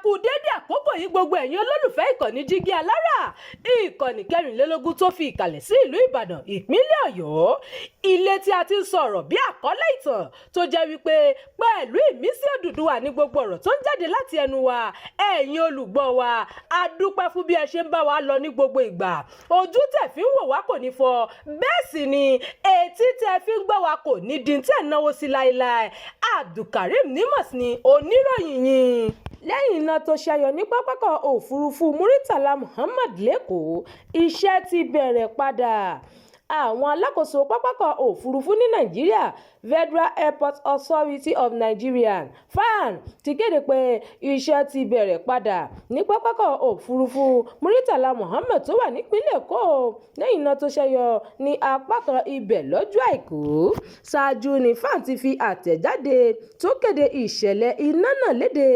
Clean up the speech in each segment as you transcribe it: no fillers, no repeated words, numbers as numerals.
Kú dédé àkókò yìí, gbogbo ẹ̀yin olólùfẹ́ ìkànnì Jígí Alára, ìkànnì 24 tó fi ìkàlẹ̀ sí ìlú Ìbàdàn, ìpínlẹ̀ Ọ̀yọ́, ilé tí a ti ń sọ̀rọ̀ bí àkọlé ìtàn tó jẹ́ wípé pẹ̀lú ìmísí Odùduwà ní gbogbo ọ̀rọ̀ tó ń jáde láti ẹnu wa. Ẹ̀yin olùgbọ́ wa, a dúpẹ́ fún bí ẹ ṣe ń bá wa lọ ní gbogbo ìgbà. Ojú tẹ̀ fi ń wò wá kò ní fọ́, bẹ́ẹ̀ sì ni etí tẹ̀ fi ń gbọ́ wa kò ní di tẹ̀ náwó sí láéláé. Abdulkareem Nimas ni oníròyìn yín. Lẹ́yìn iná tó ṣẹyọ ní pápákọ̀ òfurufú Muritàlá Muhammed lẹ́kọ̀ọ́, iṣẹ́ ti bẹ̀rẹ̀ padà. Àwọn alákòóso pápákọ̀ òfurufú ní Nàìjíríà, Federal Airport Authority of Nigeria, FAAN, ti kéde pé iṣẹ́ ti bẹ̀rẹ̀ padà ní pápákọ̀ òfurufú Muritàlá Muhammed tó wà nípìnlẹ̀ Èkó, lẹ́yìn iná tó ṣẹyọ ní apá kan ibẹ̀ lọ́jọ́ Àìkú. Ṣáájú ní FAAN ti fi àtẹ̀jáde tó kéde ìṣẹ̀lẹ̀ iná náà léde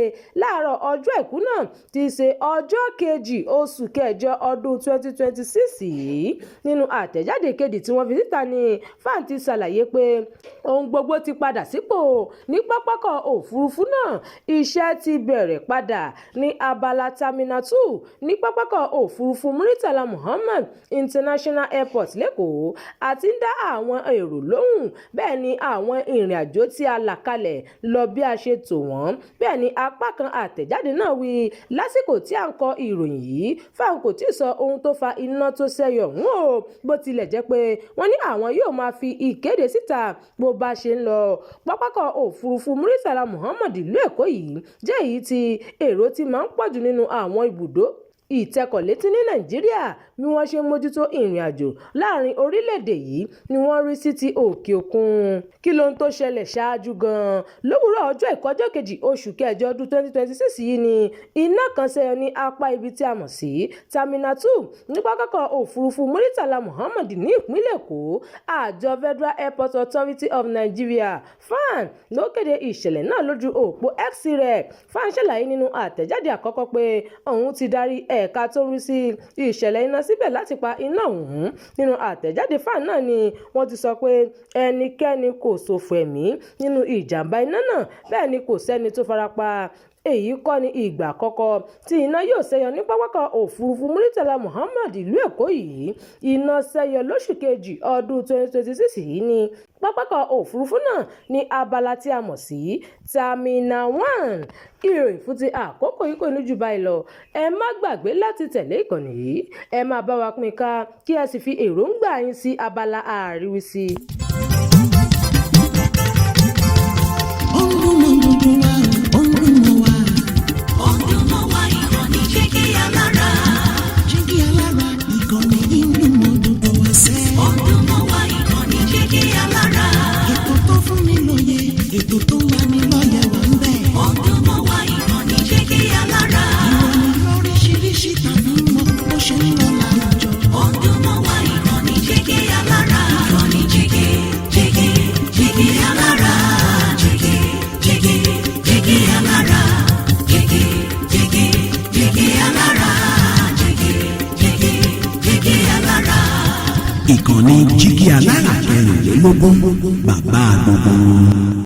láàárọ̀ ọjọ́ Àìkú náà, tí í ṣe ọjọ́ 2 oṣù kẹjọ ọdún 2026 yìí. Nínú àtẹ̀jáde kejì tí wọ́n fi síta ní FAAN ti ṣàlàyé pé ohun gbogbo ti padà sípò ní pápákọ̀ òfurufú náà. Iṣẹ́ ti bẹ̀rẹ̀ padà ní abala Terminal 2 ní pápákọ̀ òfurufú Muritàlá Muhammed International Airport lẹ́kọ̀ọ́, àti ń dá àwọn èrò lóhùn. Bẹ́ẹ̀ ni àwọn ìrìn àjò tí a là kalẹ̀ lọ bí a ṣe tò wọ́n. Bẹ́ẹ̀ ni apá kan àtẹ̀jáde náà wí. Lásìkò tí à ń kọ ìròyìn yìí, FAAN kò tí ì sọ ohun tó fa iná tó ṣẹyọ ọ̀hún o, bó tilẹ̀ jẹ́ pé wọ́n ní àwọn yóò máa fi ìkéde síta bó bá ṣe ń lọ. Pápákọ̀ òfurufú Muritàlá Muhammed ìlú Èkó yìí jẹ́ èyí tí èrò ti máa ń pọ̀jù nínú àwọn ibùdó ìtẹkọ̀létí ní Nàìjíríà. Bí wọ́n ṣe ń mójútó ìrìn àjò láàrin orílẹ̀-èdè yìí ni wọ́n rí sí ti òkè òkun. Kí lohun tó ṣẹlẹ̀ ṣáájú gan-an? Lówùúrọ̀ ọjọ́ Àìkú, ọjọ́ 2 oṣù kẹjọ ọdún 2026 yìí ni iná kan ṣẹyọ ní apá ibi tí a mọ̀ sí Terminal 2 ní pápákọ̀ òfurufú Muritàlá Muhammed ní ìpínlẹ̀ Èkó. Àjọ Federal Airport Authority of Nigeria, FAAN, ló kéde ìṣẹ̀lẹ̀ náà lójú òpó X rẹ̀. FAAN ṣàlàyé nínú àtẹ̀jáde àkọ́kọ́ pé òun ti darí ẹ̀ka tó ń rí sí ìṣẹ̀lẹ̀ iná síbẹ̀ láti pa iná ọ̀hún. Nínú àtẹ̀jáde FAAN náà ni wọ́n ti sọ pé ẹnikẹ́ni kò ṣòfò ẹ̀mí nínú ìjàmbá iná náà, bẹ́ẹ̀ ni kò sẹ́ni tó farapa. Èyí kọ́ ni ìgbà àkọ́kọ́ tí iná yóò ṣẹ́yọ ní pápákọ̀ òfurufú Muritàlá Muhammed ìlú Èkó yìí. Iná ṣẹ́yọ lóṣù kejì ọdún 2026 yìí ní pápákọ̀ òfurufú náà ní abala tí a mọ̀ sí Terminal 1. Ìròyìn fún ti àkókò yìí kò ní jù báyìí lọ. Ẹ má gbàgbé láti tẹ̀lé ìkànnì yìí, ẹ máa bá wa pín ká, kí ẹ sì fi èròǹgbà yín sí abala àríwísí. Ó ń dún mọ́ gbogbo wa, ó ń dún mọ́ wa. Ó ń dún mọ́ wa, ìkànnì Jígí Alára. Jígí Alára, ìkànnì yìí ń dún mọ́ gbogbo wa sẹ́. Ó ń dún mọ́ wa, ìkànnì Jígí Alára. Ètò tó fún ni lóye, ètò tó ń lani lọ́yẹ̀ wà ń bẹ̀. Ó ń dún mọ́ wa, ìkànnì Jígí Alára. Ìròyìn lóríṣiríṣi tàbí mọ́ bó ṣe ń lọ láwùjọ. Ó ń dún mọ́ wa, ìkànnì Jígí Alára. Ìkànnì Jígí, Jígí, Jígí Alára. Jígí, Jígí, Jígí Alára. Jígí, Jígí, Jígí Alára. Jígí, Jígí, Jígí Alára. Ìkànnì Jígí Alára 24, bàbá gbogbo wọn.